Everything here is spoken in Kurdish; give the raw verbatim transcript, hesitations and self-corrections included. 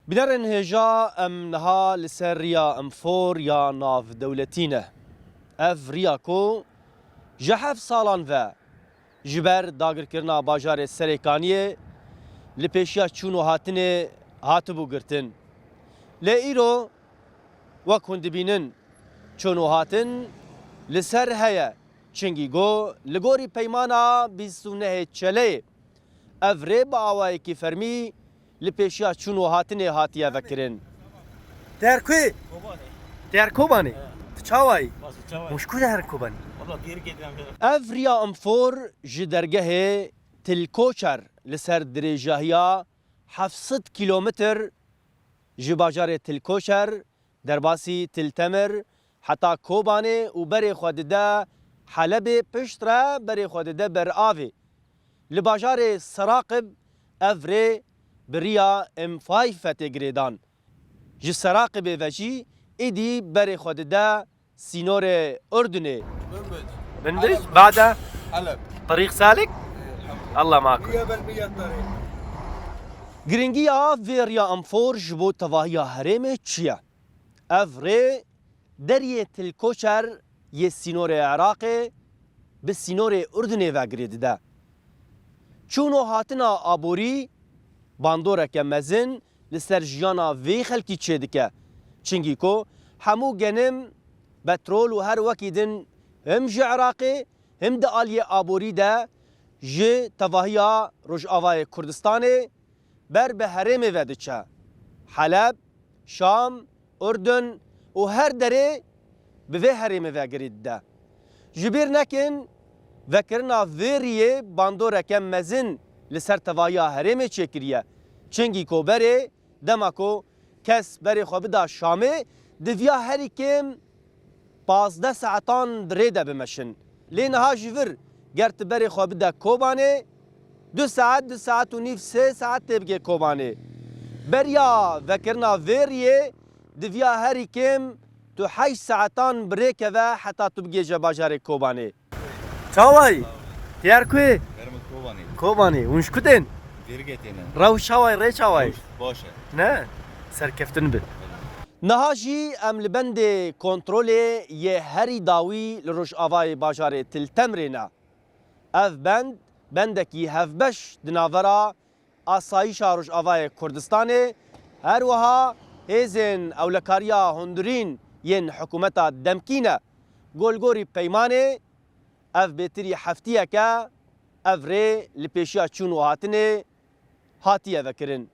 Bînerên hêja, em niha li ser riya Imfor ya navdewletî ne. Ev riya ku ji heft salan ve ji ber dagirkirina bajarê Serêkaniyê li pêşiya çûn û hatinê hatibû girtin. Lê îro wek hûn dibînin çûn û hatin li ser heye. Çingî ku li gorî peymana bîst û nehê Çeleyê ev rê bi awayekî fermî li pêşiya çûn û hatinê hatiye vekirin. Te her ku yî? Kobanê. Te her Kobanê? He. Tu çawa yî? Baş, çawa yî? Hûn ji ku de herin Kobanê? Valla geri getiren. Ev riya Imfor ji dergehê Til Koçer li ser dirêjahiya heft sed kîlometr ji bajarê Til Koçer, derbasî Til Temir, heta Kobanê û berê xwe dide Helebê, piştre berê xwe dide ber avê. Li bajarê Seraqib ev rê bi riya M five tê girêdan. Ji Seraqibê ve jî êdî berê xwe dide sînorê Urdunê. Binbij, bade, Heleb. Tariq salik? Elhamdülillah. Allah maku. Miye bel miye tariq. Girîngiya vê riya Imfor ji bo tevahiya herêmê çi ye? Ev rê deriyê Til Koçer yê sînorê Iraqê bi sînorê Urdunê ve girê dide. Çûn û hatina aborî bandoreke mezin li ser jiyana vê xelkî çêdike. Çingî ku hemû genim, petrol û her wekî din him ji Iraqê him di aliyê aborî de ji tevahiya Rojavayê Kurdistanê ber bi herêmê ve diçe. Heleb, Şam, Urdun û her derê bi vê herêmê ve girê dide. Ji bîr nekin, vekirina vê riyê bandoreke mezin li ser tevahiya herêmê çêkiriye. Çingî ku berê dema ku kes berê xwe bida Şamê, diviya herî kêm pazdeh saetan di rê de bimeşin. Lê niha ji vir ger tu berê xwe bide Kobanê, du saet, du saet û nîv, sê saet tê bigê Kobanê. Beriya vekirina vê riyê diviya herî kêm tu heşt saetan bi rê keve heta tu bigêje bajarê Kobanê. Çawa yî? Tê her ku yî? Bermud Kobanê. Kobanê. Hûn ji ku tên? Dêrikê têne. Rewş çawa yî, rê çawa yî? Rewş baş e. Ne? Serkeftin bi. Niha jî em li bendê kontrolê yê herî dawî li rojavayê bajarê Til Temrê ne. Ev bend, bendekî hevbeş di navbera asayîşa Rojavayê Kurdistanê, her wiha hêzên ewlekariya hundirîn yên hikûmeta demkî ne. Golgorî peymanê, ev bêtirî heftiyeke ev rê li pêşiya çûn û hatinê hatiye vekirin.